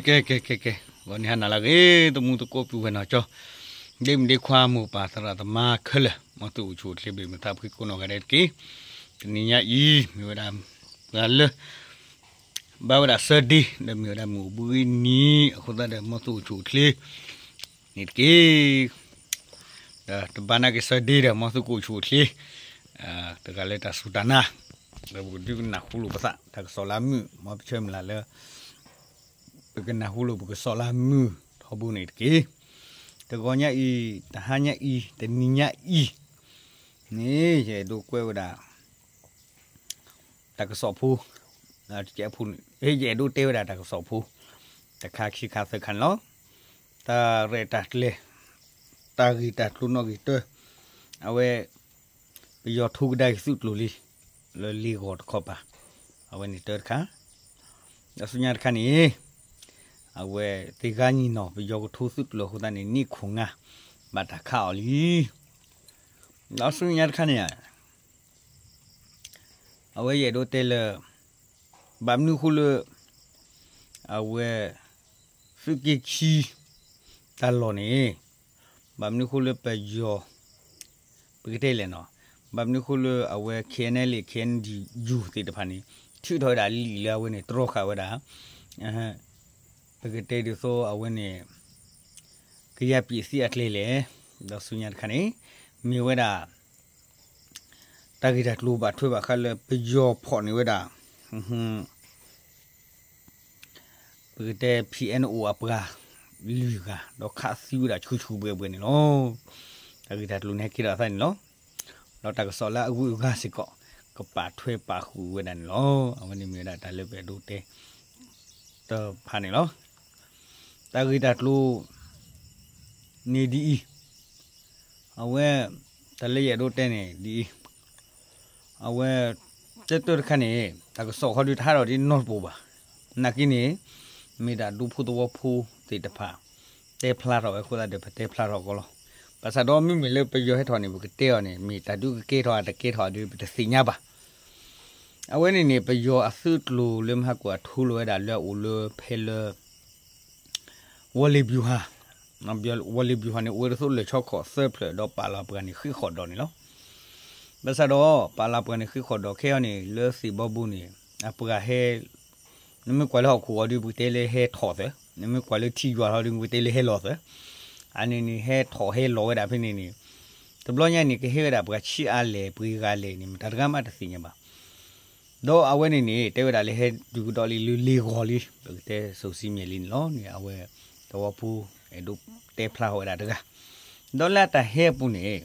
ကဲ ကဲ ကဲ ကဲ ဂီၤနံၤဟါနၤလၢအဂ့ၤ သမူသကိးပုၢ်ဝဲၢ်နီၢ်ကၠီ ဒ့မုၣ်ဒ့ခွါ မိၢ်ပၢ်သရၣ်သမါခဲလၢာ် မ်သုအိၣ်ဆူၣ်အိၣ်ချ့ ဘၣ်မုာ်သးဖှံကိးနီၢ်ဂၤဒဲးတက့ၢ်. တနံၤညါအံၤ မ့ၢ်ဝဲဒၣ် ပှၤလၢ ဘၣ်ဝဲဒၣ် Sunday ဒီးမ့ၢ်ဝဲဒၣ်မုၢ်အိၣ်ဘှံးနံၤ အဃိသတးဒီး မ်သုအိၣ်ဆူၣ်အိၣ်ချ့ န့ၣ်တက့ၢ်. ဒီးတဘၣ်နာ်က့ၤ Sunday ဒီး မ်သုကအိၣ်ဆူၣ်အိၣ်ချ့ တဂၤလၢတၢ်စူၢ်တၢ်နာ် ဒီးပကဒုးကနၢ်ဟူလိာ်ပသး တၢ်ကစီၣ်လၢအမုာ် မ်ပဆၢမုၢ်လၢ်လၢ ပကနၢ်ဟူလိာ်ပကစီၣ်လၢအမုာ်ထီဘိန့ၣ်တက့ၢ်. တဂီၤညါအံၤ တဟါညါအံၤ တနံၤညါအံၤ န့ၣ် ယအဲၣ်ဒိးကွဲးဝဲဒၣ် တၢ်ကစီၣ်ဖိ တကဲးဖိန့ၣ် ယအဲၣ်ဒိးတဲဝဲဒၣ်တၢ်ကစီၣ်ဖိ တခါခံခါသၢခါန့ၣ်လီၤ. တၢ်ရဲၣ်တၢ်ကျဲၤ တၢ်ဂ့ၢ်တၢ်ကျိၤနီၣ်ဂံၢ်တၢ အဝဲ ပယီၤထိကဒါက့ၤသုးကျိၤလံ လၢလ့ဂီၤတခီပၤ အဝဲန့ၣ်တၢတခါ ဒီးဆူညါတခါန့ၣ် အဝဲသ့ၣ်ဂၤညီနီၤ ပယီၤကထိသုးကျိၤအဃိသတးန့ၣ် န့ၢ်ခိၣ်ငါ ဘၣ်တၢ်ခးအီၤလံ. ဒီးဆူညါတခါန့ၣ် အဝဲယအဲၣ်ဒိးတဲလၢ ဘၣ်မနုၤအဃိလၢ အဝဲ သုးက့ခံ တၢ်လီၢ်န့ၣ် ဘၣ်မနုၤအဃိလၢပယီၤ ပကတဲလဲၣ်နီၤ ဘၣ်မနုၤအဃိလၢအဝဲ K N L A K N D U သ့ၣ်တဖၣ်န့ၣ် ထုးထီၣ်ဝဲဒၣ်လံာ်လၢအဝဲန့ၣ် တြီဃာ်ဝဲဒၣ် ပကတဲဒ်သိးအဝဲန့ၣ် ကယၤပံးသံအကျဲလဲၣ်. ဒီးဆူညါတခါန့ၣ် မ့ၢ်ဝဲဒၣ် တၢ်ဂ့ၢ်တၢ်ကျိၤဘၣ်ထွဲဘၣ်ဃးလၢပယီၤဖီၣ်န့ၢ်ဝဲဒၣ် ပကတဲ P N O အပှၤလွံၢ်ဂၤ ဒီးခးသံဝဲဒၣ်ဆူၣ်ဆူၣ်ဘှဲဘှဲန့ၣ်လီၤ. တၢ်ဂ့ၢ်တၢ်ကျိၤန့ၣ်ဟဲက့ၤဒီးအသးန့ၣ်လီၤ. ဒီးတၢ်ကစီၣ်လၢအဂုၤအဂၤစ့ၢ်ကီး ကပာ်ထွဲပာ်ဃုာ်ဝဲဒၣ်န့ၣ်လီၤ. အဝဲန့ၣ်မ့ၢ်ဝဲဒၣ်တၢ်လၢပအဲၣ်ဒိးတဲ တဖၣ်န့ၣ်လီၤ. တၢ်ဂ့ၢ်တၢ်ကျိၤ န့ၣ်ဒ်အံၤ, အဝဲ တၢ်လၢယအဲၣ်ဒိးတဲန့ၣ်ဒ်အံၤ, အဝဲ တၢတၢတခါန့ၣ် တၢ်ကစီၣ်ခီဒုးတဟးထီၣ်ဒ်နီတပူၤဘၣ်. နာ်က့န့ၣ် မ့ၢ်ဒၣ်ဒူဖိသဝီဖိသ့ၣ်တဖၣ် တဲဖျါထီၣ်ဝဲအဃိသတးဒီး ပတဲဖျါထီၣ်ကီးလီၤ. ဘၣ်ဆၣ်ဒီးမ့မ့ၢ်လၢပယီၤဟဲထီၣ်န့ၣ် ပကတဲအီၤန့ၣ် မ့ၢ်တၢ်ဒုးကကဲထီၣ်အတကဲထီၣ်ဒုး ပတသ့ၣ်ညါဘၣ်. အဝဲန့ၣ်န့ၣ် ပယီၤအသုးကျိၤလၢမဟါကွၢ်ထူလီၤဝဲဒၣ်လၢအအိၣ်လၢဖဲလၢ ဝီၤလ့ၤဘျူၤဟၣ်, ဝီၤလ့ၤဘျူၤဟၣ်န့ၣ် အိၣ်ဝဲဒၣ်သိးလၢာ်ဆီခီၣ်သၢဖျၢၣ် ဒီးပာ်လီၤပှၤန့ၣ်ဃ့ၣ်ဃီၣ်ဒီးန့ၣ်လီၤ. ဘၣ်ဆၣ်ဒီး ပာ်လီၤပှၤန့ၣ်ဃ့ၣ်ဃီၣ်ဒီးခဲအံၤန့ၣ် လၢသ့ၣ်ဘီဘိန့ၣ် အပှၤဟဲ နမ့ၢ်ကွၢ်လၢဟီၣ်ခိၣ်အီၤဒုး ပကတဲလၢဟဲထီၣ်သၢ, နမ့ၢ်ကွၢ်လၢထံယွၤထီၣ်ဒုး ပကတဲလၢဟဲလီၤသၢ. အန့ၣ်န့ၣ်ဟဲထီၣ်ဟဲလီၤဝဲဒၣ်ဖဲန့ၣ်န့ၣ် တဘျီညါန့ၣ် ကဟဲဝဲဒၣ်ပှၤဆံးအါလဲၣ် ပှၤဂၤလဲၣ်န့ၣ် မတၤတဂၤမးတသ့ၣ်ညါဘၣ်. ဒီးအဝဲန့ၣ်န့ၣ် တဲဝဲဒၣ်လၢဟဲတုၤကဒီးလံလၢလ့ဂီၤလံ ပကတဲစိၤစံမၠဲၣ်လံန့ၣ်လီၤန့ၣ် အဝဲ သဝီဖိ အဲၣ်ဒိးတဲဖျါထီၣ်ဝဲဒၣ်တဂၤ ဒီးလၢအတၢ်ဟဲအပူၤန့ၣ်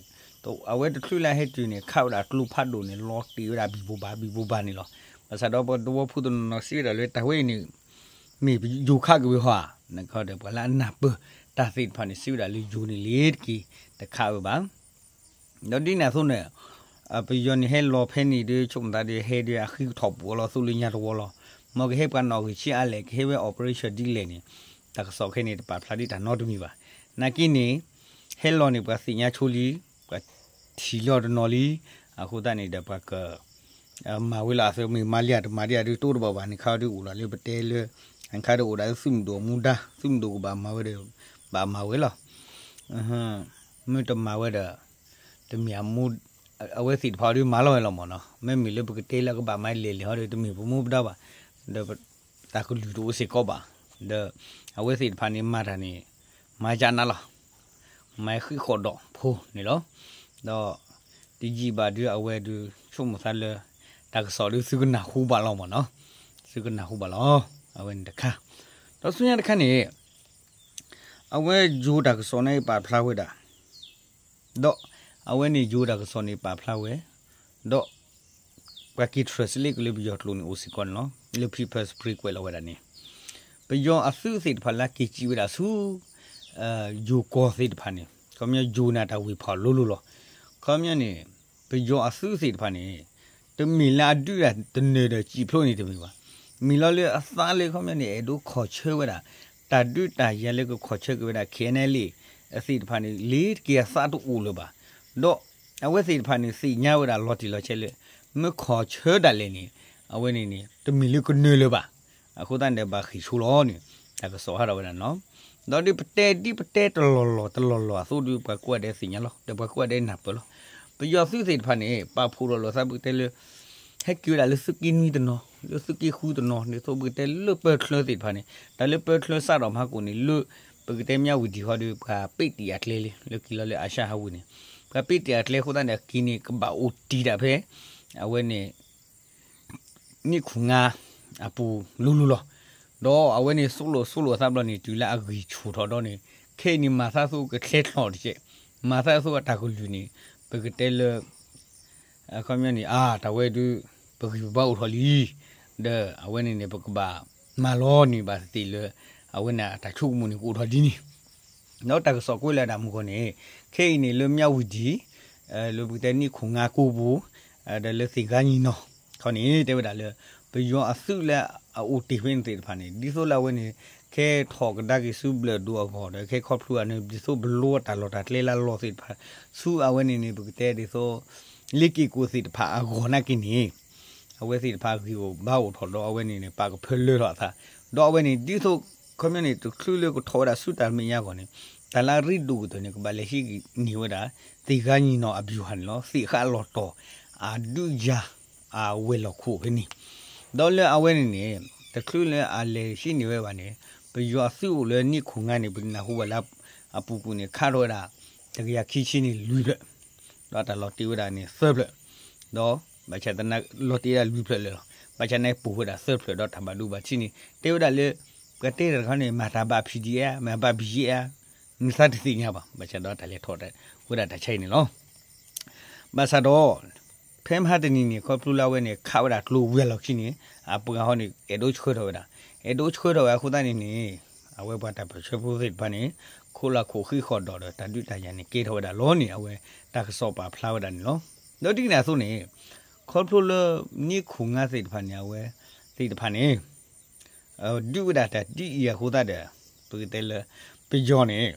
အဝဲတချုးလၢအဟဲတုၤန့ၣ် ခးဝဲဒၣ်ကျိဖးဒိၣ်န့ၣ် လီၤတ့ၢ်ဝဲဒၣ်ဘံၣ်ဘိးဘၣ် ဘံၣ်ဘိးဘၣ်န့ၣ်လီၤ. ဘၣ်ဆၣ်ဒီးပသဝီဖိတနီၤနီၤစံးဝဲဒၣ်လၢတၢ်ဝဲအံၤန့ၣ် မ့ၢ်ယိၤခးက့ၤဝဲဟီဧါ, နကဒီးပှၤလၢအနၢ်ပၢၢ်တၢ်သ့ၣ်တဖၣ်န့ၣ် စံးဝဲဒၣ်လၢယိၤန့ၣ်လ့ၤတက့ၢ် တခးဝဲဘၣ်. ဒီးဒ်န့ၣ်အသိးန့ၣ် ပယီၤန့ၣ်ဟဲလီၤဖဲန့ၣ်ဒီး ဆိကမိၣ်သးဒီးဟဲဒီးအဃံကထီၣ်ပူၤအီၤလီၤ သိးလၢညါတဝီလီၤ. မ်ကဟဲပှၤနီၣ်ဂံၢ်ဆံးအါလဲၣ် ကဟဲဝဲ operation ဒ်လဲၣ်န့ၣ် တၢ်ကစီၣ်ခဲအံၤန့ၣ် တပာ်ဖျါဒ်တၢ်နီတမံၤဘၣ်. နာ်က့န့ၣ် ဟဲလီၤန့ၣ် ပှၤသ့ၣ်ညါဆိလံ, ပှၤထံၣ်လီၤတနီၤလံ. အဃိသတးန့ၣ်ဒီးပှၤက မၤဝဲလီၤ. အသုမ့ၢ်မၤလံဧါတမၤဒံးဧါဒုး တအိၣ်တဘၣ်ဘၣ်. န့ၣ်ခါဒုးအိၣ်လီၤလၢပတဲလၢ န့ၣ်ခါဒုးအိၣ်ဒၣ်လၢသုးမုၢ်ဒိၣ်မူဒါ သုးမုၢ်ဒိၣ်ကဘၣ်မၤဝဲဒီး ဘၣ်မၤဝဲလီၤ. မ့ၢ်တမၤဝဲဒီး တမ့ၢ်အမူ အဝဲသ့ၣ်တဖၣ်ဒုးမၤလီၤဝဲလီၤမ့ၢ်နီၤ. မ့မ့ၢ်လၢပကတဲလၢကဘၣ်မၤလဲၣ်လဲၣ်ဟီဒီး တမ့ၢ်ပမူပဒါဘၣ်. ဒီးတၢ်ကလုၢ်တအိၣ်စ့ၢ်ကီးဘၣ်. ဒီးအဝဲသ့ၣ်တဖၣ်န့ၣ်မၤတၢ်န့ၣ် မၤယါနၤလီၤ. မၤဃံးဃီၣ်ဒီးဖိန့ၣ်လီၤ. ဒီးတယံာ်ဘၣ်ဒုးအဝဲဒုး ဆိကမိၣ်သးလၢ တၢ်ကစီၣ်ဒုးသုကနၢ်ဟူဘၣ်လီၤမ့ၢ်နီၤ. သုကနၢ်ဟူဘၣ်လီၤ. အဝဲန့ၣ်တခါ ဒီးဆူညါတခါန့ၣ် အဝဲယိၤတၢ်ကစီၣ်န့ၣ်ပာ်ဖျါဝဲဒၣ် ဒီးအဝဲန့ၣ်ယိၤတၢ်ကစီၣ်န့ၣ်ပာ်ဖျါဝဲ ဒီး ပှၤက့ၤ translate က့ၤလၢပယီၤကျိာ်န့ၣ်အိၣ်စ့ၢ်ကီးန့ၣ်လီၤ. လၢ People's Spring ကွဲးလီၤဝဲဒၣ်န့ၣ် ပယီၤအသုးသ့ၣ်တဖၣ်လၢက့ၤစံးဝဲဒၣ်ဆူ ယိၤကီၢ်သ့ၣ်တဖၣ်န့ၣ် ခီပညီယိၤန့ၣ်တၢ်ဝ့ၢ်ဖီၣ်လိၤလိၤလီၤ. ခီပညီန့ၣ် ပယီၤအသုးသ့ၣ်တဖၣ်န့ၣ် တမ့ၢ်လၢအဒုးတၢ်တနၢၤဒီးစံၣ်ဖျိးန့ၣ်တမ့ၢ်ဘၣ်. မ့ၢ်လီၤလၢအသးလၢခီပညီန့ၣ် အဲၣ်ဒိးခီၣ်ဆၢဝဲဒၣ် တၢ်ဒုးတၢ်ယၤလၢကခီၣ်ဆၢက့ၤဝဲဒၣ် K N L A အသ့ၣ်တဖၣ်န့ၣ် လ့ၤတက့ၤအသးတအိၣ်လၢၤဘၣ်. ဒီးအဝဲသ့ၣ်တဖၣ်န့ၣ် သ့ၣ်ညါဝဲဒၣ်လီၤတံၢ်လီၤဆဲးလၢ မ့ၢ်ခီၣ်ဆၢဒၣ်လဲာ်န့ၣ် အဝဲန့ၣ်န့ၣ် တမ့ၢ်လၢကနၢၤလၢၤဘၣ်. အဃိသတးန့ၣ်ဒီးဘၣ်ဃ့ၢ်ဆိလီၤန့ၣ် တၢ်ကစီၣ်ဟးထီၣ်ဝဲဒၣ်န့ၣ်လီၤ. ဒီးဒုးပတဲဒ်ပတဲတလီၢ်လီၢ်တလီၢ်လီၢ်အသိးဒုး ပှၤကိးဂၤဒဲးသ့ၣ်ညါလီၤ ဒီးပှၤကိးဂၤဒဲးနၢ်ပၢၢ်လီၤ. ပယီၤသုးသ့ၣ်တဖၣ်န့ၣ် ပာ်ဖှိၣ်ထီၣ်လိာ်သးပကတဲလၢ ဟဲက့ၤဝဲဒၣ်လၢသုးက့နွံတနီၤ လၢသုးက့ဃုတနီၤ ဒ်သိးပကတဲလၢပၢချၢသ့ၣ်တဖၣ်န့ၣ် တၢ်လၢပၢချၢစးထီၣ်မၤကိၣ်န့ၣ် လၢပကတဲမၠးဝတံၤဃီဒီး ပှၤပ့းတံၢ်အကျဲလံ လၢက့ၤလီၤလၢအၡါဟးဝ့ၢ်န့ၣ် ပှၤပ့းတံၢ်အကျဲအဃိသတးန့ၣ် အက့ၤန့ၣ်ကဘၣ်အိၣ်တ့ၢ်ဒၣ်ဖဲ အဝဲန့ၣ် နံၣ်ခိၣ်ငါအပူၤလိၤလိၤလီၤ. ဒီးအဝဲန့ၣ် ဆိလိာ်ဆိလိာ်အသးဘျီန့ၣ် တုၤလၢအဂံၢ်ဆူၣ်ထီၣ်ဒီးန့ၣ် ခဲအံၤန့ၣ် မၤသးအသိးကချဲချီၣ်တကဲး, မၤသးအသိးအတၢ်ကလုၢ်န့ၣ် ပကတဲလၢ အခီပညီန့ၣ် အါ တၢ်ဝဲဒုး ပဂံၢ်ပဘါအိၣ်ထီၣ်လံ, ဒီးအဝဲန့ၣ်န့ၣ် ပကဘၣ်မၤလီၤန့ၣ်ဘၣ်သ့ၣ်သ့ၣ်လၢ အဝဲန့ၣ်အတၢ်ဆိကမိၣ်န့ၣ် ကအိၣ်ထီၣ်ဒ်န့ၣ် ဒီးတၢ်ကစီၣ်ကွဲးလၢအတၢ်မုၢ်ဂီၢ်န့ၣ် ခဲအံၤန့ၣ်လၢမၠးဝတံၤ လၢပကတဲနံၣ်ခိၣ်ငါကိးပူၤ ဒီးလၢသ့ၣ်ဂါညီနီၤခီန့ၣ် တဲဝဲဒၣ်လၢ ပယီၤအသုးလၢအအိၣ်တ့ၢ်ဖဲန့ၣ်သ့ၣ်တဖၣ်န့ၣ် ဒ်သိးလၢအဝဲန့ၣ် ခဲထီၣ်ကဒါက့ၤဆူဘျၢၣ်ဒိၣ်အဂီၢ် ဒီးခဲခီဖျိအန့ၣ် ဒ်သိးပလိအတၢ်လီၢ်တၢ်ကျဲလၢအလီၢ်သ့ၣ်တဖၣ် ဆူအဝဲန့ၣ်န့ၣ် ပကတဲဒ်သိး လ့က့ၤကိးသ့ၣ်တဖၣ်အဂီၢ်နာ်က့န့ၣ် အဝဲသ့ၣ်တဖၣ်ဂံၢ်အိၣ်ဘါအိၣ်ထီၣ်ဒီးအဝဲန့ၣ်န့ၣ် ပာ်ကဖၢလၢထီၣ်အသး, ဒီးအဝဲန့ၣ် ဒ်သိး ခီပညီန့ၣ် တချုးလၢကထီၣ်ဝဲဒၣ်ဆူတၢ်မဲာ်ညါအဂီၢ်န့ၣ် တၢ်လၢအရ့ဒိၣ်ကတၢၢ်န့ၣ် ကဘၣ်လဲၤဟံးန့ၢ်ဝဲဒၣ် သ့ၣ်ဂါညီနီၤအဗျူဟာန့ၣ်လီၤ. သ့ၣ်ဃးလီၤတီၤ အဒုးယၤ အဝဲၤလီၢ်ခိၣ်ဖဲန့ၣ်, ဒီးလၢအဝဲန့ၣ်န့ၣ် တချုးလၢအလဲၤဟံးန့ၢ်ဝဲဘၣ်န့ၣ် ပယီၤအသုးအိၣ်လၢနံၣ်ခိၣ်ငါန့ၣ် ပနၢ်ဟူဘၣ်လၢ အပူၤကွံာ်န့ၣ် ခးထီၣ်ဝဲဒၣ် တကယၤခံဆံန့ၣ်လွံၢ်ဖျၢၣ်, ဒီးတၢ်လီၤတ့ၢ်ဝဲဒၣ်န့ၣ်သၢဖျၢၣ်, ဒီးဘၣ်ဆၣ်သနာ်က့လီၤတ့ၢ်ဝဲဒၣ်လွံၢ်ဖျၢၣ်လၢာ်လီၤ. ဘၣ်ဆၣ်န့ၣ်ပိာ်ဝဲဒၣ်သၢဖျၢၣ်ဒီးတၢ်ဘၣ်ဒိဘၣ်ထံးန့ၣ် တဲဝဲဒၣ်လၢ ပှၤတဲတၢ်တခီန့ၣ် မၤတၢ်ဘၣ် PDF မၤဘၣ် ဘံယ့အါ နသးတသ့ၣ်ညါဘၣ်. ဘၣ်ဆၣ်ဒီးတၢ်လဲၤထီၣ်ဝဲဒၣ်တၢ်ဆါအံၤန့ၣ်လီၤ. ဘၣ်ဆၣ်ဒီး ဖဲမဟါတနံၤန့ၣ် ခီဖျိလၢအဝဲန့ၣ် ခးဝဲဒၣ်ကျိဝဲၤလီၢ်ခံန့ၣ် အပှၤဟီန့ၣ် အဲၣ်ဒိးဆှၢထီၣ်ဝဲဒၣ်, အဲၣ်ဒိးဆှၢထီၣ်ဝဲအဃိသတးန့ၣ်န့ၣ် အဝဲပှၤတၢ်ပၢၢ်ဆၢဖိသ့ၣ်တဖၣ်န့ၣ် ခိးလၢခိၣ်ဃံးဃီၣ်ဒီးဒီးတၢ်ဒုးတၢ်ယၤန့ၣ် ကဲထီၣ်ဝဲဒၣ်လီၤန့ၣ် အဝဲတၢ်ကစီၣ်ပာ်ဖျါဝဲဒၣ်န့ၣ်လီၤ. ဒီးဒ်န့ၣ်အသိးန့ၣ် ခီဖျိလၢနံၣ်ခိၣ်ငါသ့ၣ်တဖၣ်န့ၣ် အဝဲသ့ၣ်တဖၣ်န့ၣ် ဒုးဝဲဒၣ်တၢ်ဒ်အံၤအဃိသတးဒီး ပကတဲလၢ ပယီၤန့ၣ်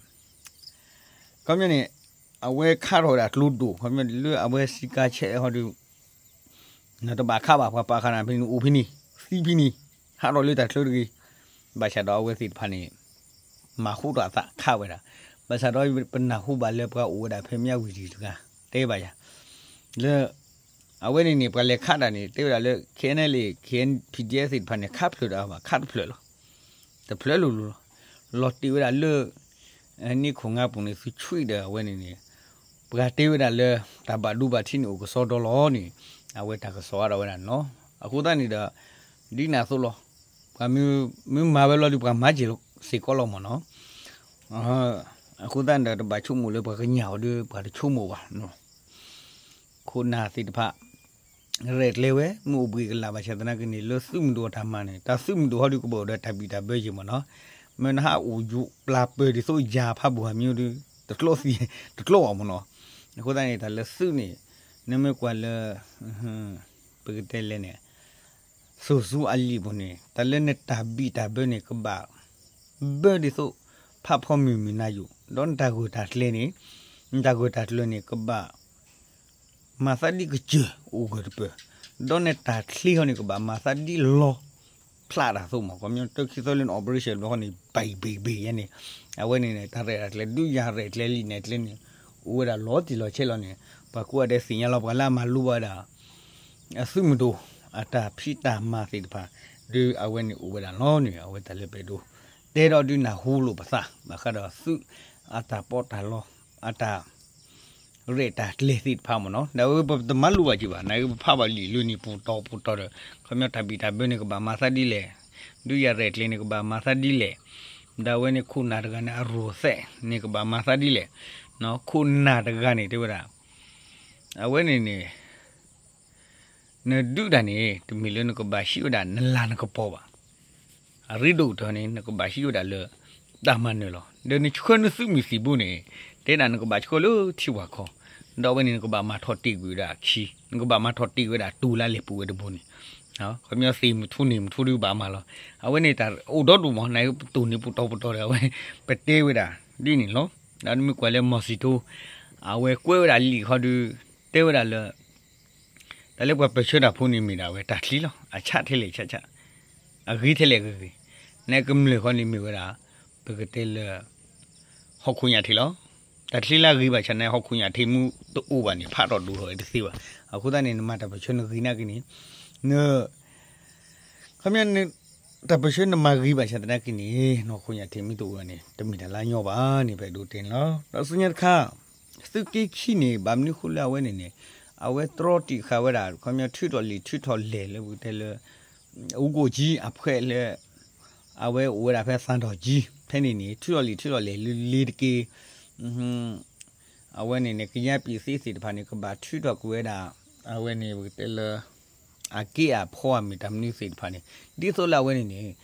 ခီပညီန့ၣ် အဝဲခးထီၣ်ဝဲဒၣ်ကျိဒိၣ် ခီပညီလၢအဝဲစံးကါဆဲးဟီဒီး နတဘၣ်ခးဘၣ် ပှၤပာ်ဃာ်နၤဖဲန့ၣ် အိၣ်ဖဲန့ၣ် သံဖဲန့ၣ် ဟးထီၣ်လၢတၢ်ချၢတဂ့ၤ. ဘၣ်ဆၣ်ဒီးအဝဲသ့ၣ်တဖၣ်န့ၣ် မၤဃူထီၣ်အသးခးဝဲဒၣ်. ဘၣ်ဆၣ်ဒီးပနၢ်ဟူဘၣ်လၢပှၤအိၣ်ဝဲဒၣ်ဖဲမၠးဝတံၤတဂၤ တဲဘၣ်ယၤ လၢ အဝဲန့ၣ်န့ၣ် ပှၤလဲၤခးတၢ်န့ၣ် တဲဝဲဒၣ်လၢ KNLA KNPDF သ့ၣ်တဖၣ်န့ၣ် ခးဖျၢၣ်တအါဘၣ် ခးတဖျၢၣ်လီၤ. တဖျၢၣ်လိၤလိၤလီၤ. လီၤတ့ၢ်ဝဲဒၣ်လၢ နံၣ်ခိၣ်ငါပူၤန့ၣ် သုဆွံၣ်ဒီးအဝဲန့ၣ်န့ၣ် ပှၤတဲဝဲဒၣ်လၢ တၢ်ဘၣ်ဒိဘၣ်ထံးန့ၣ်အိၣ်ကစီဒီလီၤန့ၣ် အဝဲတၢ်ကစီၣ်အါထီၣ်ဝဲဒၣ်န့ၣ်လီၤ. အဃိသတးန့ၣ်ဒီး ဒ်န့ၣ်အသိးလီၤ. ပှၤမ့ၢ်မၤဝဲလီၤဒီး ပှၤမၤစၢၤစ့ၢ်ကီးလီၤမ့ၢ်နီၤ. အဃိသတးန့ၣ်ဒီး တဘၣ်ဆိကမိၣ်လၢပှၤကညးအီၤဒီး ပှၤတဆိကမိၣ်ဘၣ် ခိၣ်နၢ်သ့ၣ်တဖၣ် ရဲၣ်ကျဲၤဝဲ မ့ၢ်အိၣ်ဘှံးကလာ်ဘၣ်ဆၣ်သနာ်က့န့ၣ် လၢသုးမုၢ်ဒိၣ်အတၢ်မၤန့ၣ် တၢ်သုးမုၢ်ဒိၣ်ဟီဒုးကဘၣ်အိၣ်ဒီးတၢ်ဘံၣ်တၢ်ဘၢယဲၢ်မ့ၢ်နီၤ. မ့ၢ်နဟးအိၣ်ယူၤပျၢ်ပၢၢ်ဒ်သိးယၤဖးဘိၣ်ဟးမံၤဒီး တကျိသံ တကျိအီၤမ့ၢ်နီၤ. အဃိသတးန့ၣ် တၢ်လၢသုးန့ၣ် နမ့ၢ်ကွၢ်လၢ ပကတဲလဲၣ်န့ၣ် စိၤဆူအလံာ်ပူၤန့ၣ် တၢ်လၢနတၢ်ဘံၣ်တၢ်ဘၢန့ၣ် ကဘၣ်ဘၢဒ်သိး ဖးဖီမုၢ်မုၢ်နၤယိာ် ဒီးနတၢ်ဂၢၢ်တၢ်ကျၢၤန့ၣ် နတၢ်ဂၢၢ်တၢ်ကျၢၤန့ၣ် ကဘၣ်မၤသးဒ်ကစၢၢ်အိၣ်ဂၢၢ်တပၢၢ်, ဒီးနတၢ်ချ့ဟီန့ၣ် ကဘၣ်မၤသးဒ်လီဖျးတၢ်သိးမး ခီပညီ တၢ်ခံသီလၢန operation ဘျီဃီန့ၣ် ဘံၣ်ဘံၣ်ဘံၣ်ယဲန့ၣ် အဝဲန့ၣ်န့ၣ် တၢ်ရဲၣ်တၢ်ကျဲၤ ဒုးယၤရဲၣ်ကျဲၤလံာ်နဲၣ်ကျဲန့ၣ် အိၣ်ဝဲဒၣ်လီၤတံၢ်လီၤဆဲးလီၤန့ၣ် ပှၤကိးဂၤဒဲးသ့ၣ်ညါလီၤ ပှၤလၢအမၤလိဘၣ်ဝဲဒၣ် အသုးမုၢ်ဒိၣ် အတၢ်ဖံးတၢ်မၤသ့ၣ်တဖၣ် ဒုးအဝဲန့ၣ်အိၣ်ဝဲဒၣ်လီၤန့ၣ် အဝဲတၢ်လၢပအဲၣ်ဒိး တဲဒီးဒုးနၢ်ဟူလိာ်ပသး ဘၣ်ဃးဒီးသုးအတၢ်ပီးတၢ်လီ အတၢ် ရဲၣ်တၢ်ကျဲၤသ့ၣ်တဖၣ်မ့ၢ်နီၤ ဒီးအဝဲပတမၤလိဘၣ်က့ၤဘၣ် နာ်က့ပဖးဘၣ်လံာ်လၢန့ၣ်ပူၤတီၤပူၤတီၤဒီး ခီပညီတၢ်ဘံၣ်တၢ်ဘၢန့ၣ် ကဘၣ်မၤသးဒ်လဲၣ်, ဒုးယၤရဲၣ်ကျဲၤန့ၣ် ကဘၣ်မၤသးဒ်လဲၣ်, ဒီးအဝဲန့ၣ်ခိၣ်နၢ်တဂၤန့ၣ် အရိၣ်သဲးန့ၣ် ကဘၣ်မၤသးဒ်လဲၣ်, ခိၣ်နၢ်တဂၤန့ၣ် တဲဝဲဒၣ် အဝဲန့ၣ်န့ၣ် နဒုးတၢ်န့ၣ် တမ့ၢ်လၢနကဘၣ်ဟံးဝဲဒၣ်နလၤနကပီၤဘၣ်. အရ့ဒိၣ်ကတၢၢ်န့ၣ် နကဘၣ်ဟံးဝဲဒၣ်လၢ တၢ်မၤနၢၤလီၤ. ဒီးနဆှၢနသုးမုၢ်သံၣ်ဘိန့ၣ် တဲဒၣ်နကဘၣ်ဆှၢလၢထံဝၣ်ခီ, ဒီးအဝဲန့ၣ် နကဘၣ်မၤထီၣ်တ့ၢ်ကွံာ်ဝဲဒၣ်အခံ, နကဘၣ်မၤထီၣ်တ့ၢ်ဝဲဒၣ်တူၢ်လၢလဲၤပူၤဝဲတဘိန့ၣ်, ခီပညီသ့ၣ်မထူန့ၣ်မထူဒုးဘၣ်မၤလီၤ. အဝဲန့ၣ်တၢ်အိၣ်ဒီဒူၣ်မး နပတိၢ်န့ၣ်ပူၤတီၤပူၤတီၤဒီး အဝဲပတဲဝဲဒၣ်ဒ်န့ၣ်လီၤ. ဒီးနမ့ၢ်ကွၢ်လၢမီၢ်စံၣ်ထိ အဝဲကွဲးဝဲဒၣ်လံာ်ခီဒုး တဲဝဲဒၣ်လၢ တၢ်လၢပှၤပၢၢ်ဆၢတၢ်ဖိန့ၣ်မ့ၢ်ဒၣ်ဝဲတၢ်ချံလီၤ. အဆးထဲလဲၣ်ဆးဆး, အဂ့ၤထဲလဲၣ်ဂ့ၤဂ့ၤ, နဲကမျၢၢ်ဃီန့ၣ်မ့ၢ်ဝဲဒၣ် ပကတဲလၢ ဟီၣ်ခိၣ်ညၣ်ထံးလီၤ. တၢ်ချံလၢအဂ့ၤဘၣ်ဆၣ်န့ၣ် ဟီၣ်ခိၣ်ညၣ်ထံးမူတအိၣ်ဘၣ်န့ၣ် ဖးထီၣ်ဒိၣ်ထီၣ်ဝဲတသ့ဘၣ်. အဃိသတးန့ၣ် နမၤတၢ်ပၢၢ်ဆၢနဂ့ၤနာ်က့န့ၣ် န ခီပညီန့ၣ် တၢ်ပၢၢ်ဆၢနမၤဂ့ၤဘၣ်ဆၣ်သနာ်က့န့ၣ် ဟီၣ်ခိၣ်ညၣ်ထံးမူတအိၣ်ဘၣ်န့ၣ် တမ့ၢ်တၢ်လၢအညီဘၣ်န့ၣ် ပအဲၣ်ဒိးတဲန့ၣ်လီၤ. ဒီးဆူညါတခါ သုးက့ခံန့ၣ် ဘၣ်မနုၤဃိလၢအဝဲန့ၣ်န့ၣ် အဝဲတြီတံာ်ဃာ်ဝဲဒၣ် ခီပညီထုးထီၣ်လံာ်ထုးထီၣ်လဲၢ်လၢပကတဲလၢ အူကိၣ်ကၠံအဖှဲးလၢ အဝဲအိၣ်ဝဲဒၣ်ဖဲသၣ်ဒီၣ်ကၠံ ဖဲန့ၣ်န့ၣ် ထုးထီၣ်လံာ်ထုးထီၣ်လဲၢ်လၢလ့ၤတက့ၢ် အဝဲန့ၣ်န့ၣ် ကယါပံာ်သ့သ့ၣ်တဖၣ်န့ၣ် ကဘၣ်ထုးထီၣ်ကွံာ်ဝဲဒၣ် အဝဲန့ၣ်ပကတဲလၢ အက့အဖီအမ့ၢ်တၢ်မနုၤသ့ၣ်တဖၣ်န့ၣ် ဒ်သိးလၢအဝဲန့ၣ်န့ၣ်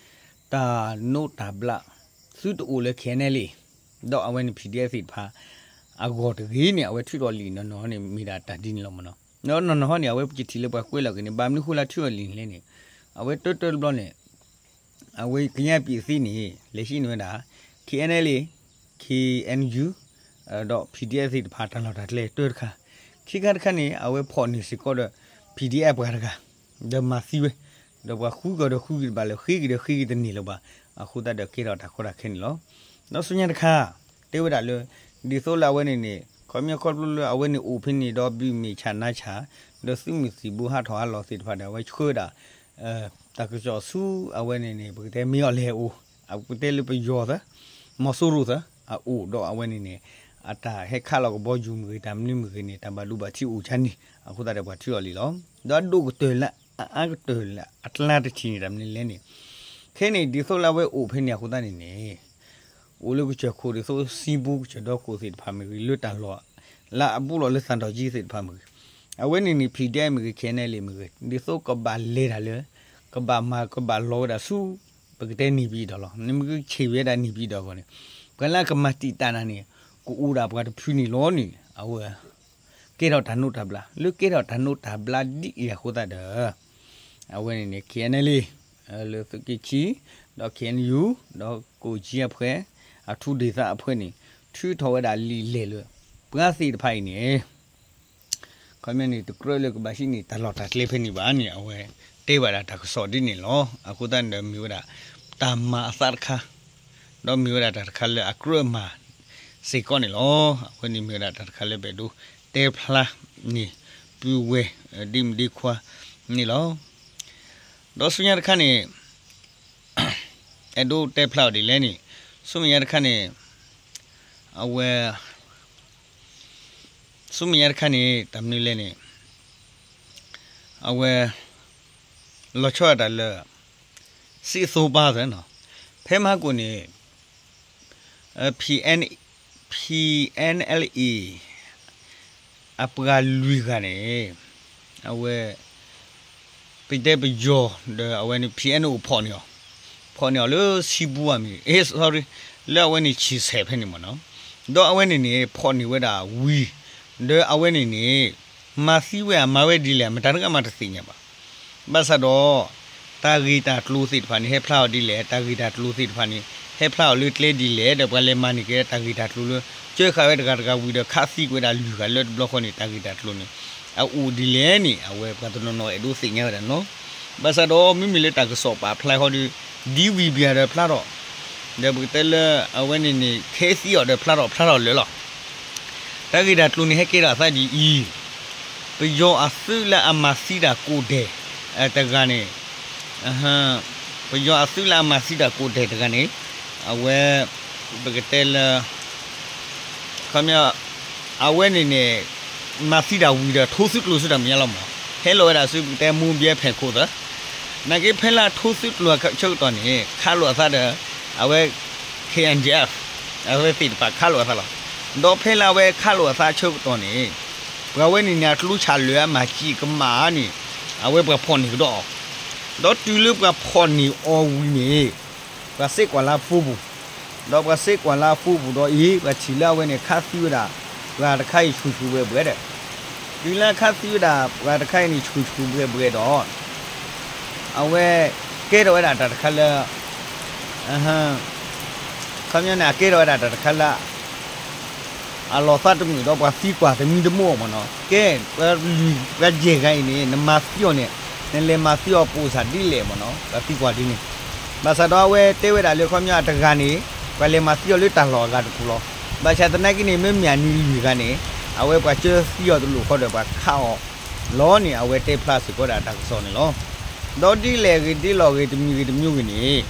တၢ်နိးတၢ်ဘျး သုတအိၣ်လၢ ခဲအံၤနဲလံ ဒီးအဝဲန့ၣ် PDF သ့ၣ်တဖၣ် အဂီၢ်တဂ့ၤန့ၣ် အဝဲထုးထီၣ်လံာ်နီၢ်နီၢ်န့ၣ် မ့ၢ်ဒၣ်တၢ်ဒ်န့ၣ်လီၤမ့ၢ်နီၤ. ဒီးနီၢ်နီၢ်ဟီန့ၣ် အဝဲပကထံၣ်လၢပှၤကွဲးလီၤက့ၤန့ၣ် ဘၣ်မနုၤဃိလၢထုးထီၣ်လံာ်န့ၣ်လဲၣ်န့ၣ် အဝဲတၢတၢတဘျီန့ၣ် အဝဲကယါပံာ်သ့န့ၣ် လဲၤဟံးန့ၢ်ဝဲဒၣ် ခဲအံၤနဲလံ KNU ဒီး PDF သ့ၣ်တဖၣ်တၢ်လီၢ်တၢ်ကျဲတၢတခါ, ခံခါတခါန့ၣ် အဝဲဖီၣ်န့ၢ်စ့ၢ်ကီးဒီး PDF ပှၤတဂၤ ဒီးမၤသံဝဲ, ဒီးပှၤဃုကီၤဒီးဃုက့ၤတဘၣ်လၢၤ ဃ့က့ၤဒီးဃ့က့ၤတန့ၢ်လၢၤဘၣ်, အဃိသတးဒီးကဲထီၣ်တၢ်ကီတၢ်ခဲန့ၣ်လီၤ. ဒီးဆူညါတခါ တဲဝဲဒၣ်လၢ ဒ်သိးလၢအဝဲန့ၣ်န့ၣ် ခီပညီခီဖျိလၢအဝဲန့ၣ်အိၣ်ဖဲန့ၣ်ဒီးဘုမ့ၢ်ဆၣ်နါဆၣ် ဒီးသုးမုၢ်သံၣ်ဘိဟးထီၣ်ဟးလီၤသ့ၣ်တဖၣ်ဒီး အဝဲဆှၢဝဲဒၣ် တၢ်ကစီၣ်ဆူအဝဲန့ၣ်န့ၣ် ပကတဲမ့ၢ်အီၤလဲၤအအိၣ် အပကတဲလၢပယီၤသၢ မီၤစိရိၤသၢ အအိၣ်ဒီးအဝဲန့ၣ်န့ၣ် အတၢ်ဟဲခးလီၤကဘီယူၤမ့ၢ်ဂ့ၤ တၢ်မနုၤမ့ၢ်ဂ့ၤန့ၣ် တၢ်ဘၣ်ဒိဘၣ်ထံးအိၣ်ဆါန့ၣ် အဃိသတးဒီးပှၤထုးအီၤလံလီၤ. ဒီးအဒိၣ်ကတၢၢ်လၢအအါကတၢၢ်လၢအကျါတထံၣ်န့ၣ် တၢ်မနုၤလဲၣ်န့ၣ် ခဲန့ၣ်ဒ်သိးလၢအဝဲအိၣ်ဖဲန့ၣ်အဃိသတးန့ၣ်န့ၣ် အိၣ်လၢကစၢၢ်ခိၣ်ဒ်သိးစံဘိကစၢၢ်ဒီခိၣ်သ့ၣ်တဖၣ်မ့ၢ်ဂ့ၤ လၢတၢ်လီၢ် လၢအဘူးလီၤလၢသၣ်ဒီၣ်ကၠံသ့ၣ်တဖၣ်မ့ၢ်ဂ့ၤ အဝဲန့ၣ်န့ၣ် PDF မ့ၢ်ဂ့ၤ ခဲအံၤနဲလံ မ့ၢ်ဂ့ၤ ဒ်သိးကဘၣ်လဲၤတၢ်လၢ ကဘၣ်မၤကဘၣ်လီၤဝဲဒၣ်ဆူ ပကတဲန့ၢ်ပံၤဒီးလီၤ. နမ့ၢ်ဂ့ၤဆံးဝဲဒၣ်န့ၢ်ပံၤဒီးအဂီၢ်န့ၣ် ပှၤလၢကမၤတံာ်တာ်နၤန့ၣ် ကအိၣ်ဒၣ်ပှၤတဖုန့ၣ်လီၤန့ၣ် အဝဲ ကဲထီၣ်တၢ်နိးတၢ်ဘျး လၢကဲထီၣ်တၢ်နိးတၢ်ဘျးဒ်အံၤအဃိသတးဒီး အဝဲန့ၣ်န့ၣ် ခဲအံၤနဲလံ လၢသုးက့ခံ ဒီး KNU ဒီးကိၣ်ကၠံအဖှဲး အထူဒ့ၣ်သၣ်အဖှဲးန့ၣ် ထုးထီၣ်ဝဲဒၣ်လံာ်လဲၢ်လၢ ပှၤသ့ၣ်တဖၣ်အံၤန့ၣ် ခီပညီန့ၣ် တကြၢးလၢကဘၣ်ဟံးန့ၢ်တၢ်လီၢ်တၢ်ကျဲဖဲန့ၣ်ဘၣ်န့ၣ် အဝဲတဲဘၣ်ဒၣ်တၢ်ကစီၣ်ဒ်န့ၣ်လီၤ. အဃိသတးန့ၣ်ဒီးမ့ၢ်ဝဲဒၣ် တၢ်မၤအသးတခါ ဒီးမ့ၢ်ဝဲဒၣ်တၢ်တခါလၢအကြၢးမၤစ့ၢ်ကီးန့ၣ်လီၤ. အဝဲန့ၣ်မ့ၢ်ဝဲဒၣ်တၢ်တခါလၢပအဲၣ်ဒိးတဲဖျါန့ၣ် ပုၢ်ဝဲၢ် ဒ်မုၣ်ဒ်ခွါန့ၣ်လီၤ. ဒီးဆူညါတခါန့ၣ် အဲၣ်ဒိးတဲဖျါအီၤဒ်လဲၣ်န့ၣ် ဆူမဲာ်ညါတခါန့ၣ် အဝဲ ဆူမဲာ်ညါတခါန့ၣ် တၢ်မနုၤလဲၣ်န့ၣ် အဝဲ လီၤဆီဒၣ်တၢ်လၢ စံသိပၢ်သၢနီၤ ဖဲမဟါကိၣ်န့ၣ် PN PNLA အပှၤလွံၢ်ဂၤန့ၣ် အဝဲ ပတဲပယီၤဒီးအဝဲန့ၣ် PNO ဖီၣ်န့ၢ်အီၤ ဖီၣ်န့ၢ်အီၤလၢစံဘူအမံၤ sorry လၢအဝဲန့ၣ်ဆံၣ်ဆဲးဖဲန့ၣ်မ့ၢ်နီၤ ဒီးအဝဲန့ၣ်န့ၣ် ဖီၣ်န့ၢ်ဝဲဒၣ်ဝံၤ ဒီးအဝဲန့ၣ်န့ၣ် မၤသံဝဲအမၤဝဲဒ်လဲၣ် မတၤတဂၤမးတသ့ၣ်ညါဘၣ်. ဘၣ်ဆၣ်ဒီး တၢ်ဂ့ၢ်တၢ်ကျိၤသ့ၣ်တဖၣ်န့ၣ် ဟဲဖျါအီၤဒ်လဲၣ် တၢ်ဂ့ၢ်တၢ်ကျိၤသ့ၣ်တဖၣ်န့ၣ် ဟဲဖျါအီၤလၢကျဲဒ်လဲၣ် ဒီးပှၤလဲၤမၤန့ၢ်က့ၤတၢ်ဂ့ၢ်တၢ်ကျိၤလၢ ကၢဃာ်ဝဲတဂၤတဂၤဝံၤဒီးခးသံကွံာ်ဝဲဒၣ်လွံၢ်ဂၤလၢတဘျီဃီန့ၣ် တၢ်ဂ့ၢ်တၢ်ကျိၤန့ၣ် အအိၣ်ဒ်လဲၣ်န့ၣ် အဝဲပှၤတနီၤနီၤအဲၣ်ဒိးသ့ၣ်ညါဝဲဒၣ်နီၤ. ဘၣ်ဆၣ်ဒီးမ့မ့ၢ်လၢတၢ်ကစီၣ်ပာ်ဖျါဃီဒီး ဒ်ဝံၤဘၣ်ဒီးဖျါထီၣ် ဒီးပကတဲလၢအဝဲန့ၣ်န့ၣ် ခဲသံအီၤဒီးဖျါထီၣ်ဖျါထီၣ်လၢာ်လီၤ. တၢ်ဂ့ၢ်တၢ်ကျိၤန့ၣ် ဟဲကဲထီၣ်အသးဒ်အံၤ, ပယီၤအသုးလၢအမၤသံတၢ်ကိးဒဲး တဂၤန့ၣ်, ပယီၤအသုးလၢအမၤသံတၢ်ကိးဒဲးတဂၤန့ၣ်, အဝဲ ပကတဲလၢ ခီပညီ အဝဲန့ၣ်န့ၣ် မၤသံတၢ်ဝံၤဒီး ထိသုးကျိၤဆူတၢ်မဲာ်ညါလီၤမး, ဟဲလီၤဝဲဒၣ်ဆူပကတဲမူဘဲဖဲးခိၣ်သၢ, နာ်က့ဖဲလၢအထိသုးကျိၤဆၢကတီၢ်န့ၣ် ခးလိာ်အသးဒီး အဝဲ K N D F အဝဲသ့ၣ်တဖၣ်ခးလိာ်အသးလီၤ. ဒီးဖဲလၢအဝဲခးလိာ်အသးဆၢကတီၢ်န့ၣ် ပှၤဝဲန့ၣ်န့ၣ် အကျိဆၣ်လၢအမၤစံၣ်ကမၣ်န့ၣ် အဝဲပှၤဖီၣ်န့ၢ်ကဒီးအီၤ, ဒီးတုၤလၢပှၤဖီၣ်န့ၢ်အီၤဝံၤန့ၣ် ပှၤစ့ၢ်ကွၢ်လၢအဖိပူၤ, ဒီးပှၤစ့ၢ်ကွၢ်လၢအဖိပူၤဒီးအံၤ ပှၤထံၣ်လၢအဝဲန့ၣ် ခးသံဝဲဒၣ် ပှၤတခါအံၤဆူၣ်ဆူၣ်ဘှဲၣ်ဘှဲၣ်ဒီး, တုၤလၢခးသံဝဲဒၣ် ပှၤတခါအံၤန့ၣ် ဆူၣ်ဆူၣ်ဘှဲၣ်ဘှဲၣ်ဒီး အဝဲ ကဲထီၣ်ဝဲဒၣ်တၢ်တခါလၢ ခီပညီန့ၣ် အကဲထီၣ်ဝဲဒၣ်တၢ်တခါလၢ အလီၤသးတမုာ်ဒီးပှၤသံကွၢ်တမံၤတမီၢ်မ့ၢ်နီၤ, ကဲ ပှၤယဲၢ်ဂၤအံၤန့ၣ် နမၤသံအီၤန့ၣ် နလဲၤမၤသံအီၤပိာ်စၢ်ဒ်လဲၣ်မ့ၢ်နီၤ, ပှၤသံကွၢ်ဒ်န့ၣ်, ဘၣ်ဆၣ်ဒီးအဝဲတဲဝဲဒၣ်လၢခီပညီအတဂၤန့ၣ် ပှၤလဲၤမၤသံအီၤလၢတၢ်လီၢ်အဂၤတပူၤလီၤ. ဘၣ်ဆၣ်သနာ်က့န့ၣ် မ့မ့ၢ်အနံၤလွံၢ်ဂၤန့ၣ် အဝဲပှၤကၢသံအီၤတလိၣ်ဃီဒီး ပှၤခးအီၤလီၤန့ၣ် အဝဲတဲဖျါစ့ၢ်ကီးဒၣ်တၢ်ကစီၣ်န့ၣ်လီၤ. ဒီးဒ်လဲၣ်ဂ့ၤဒ်လဲၣ်ဂ့ၤ တမံၤဂ့ၤတမံၤဂ့ၤန့ၣ်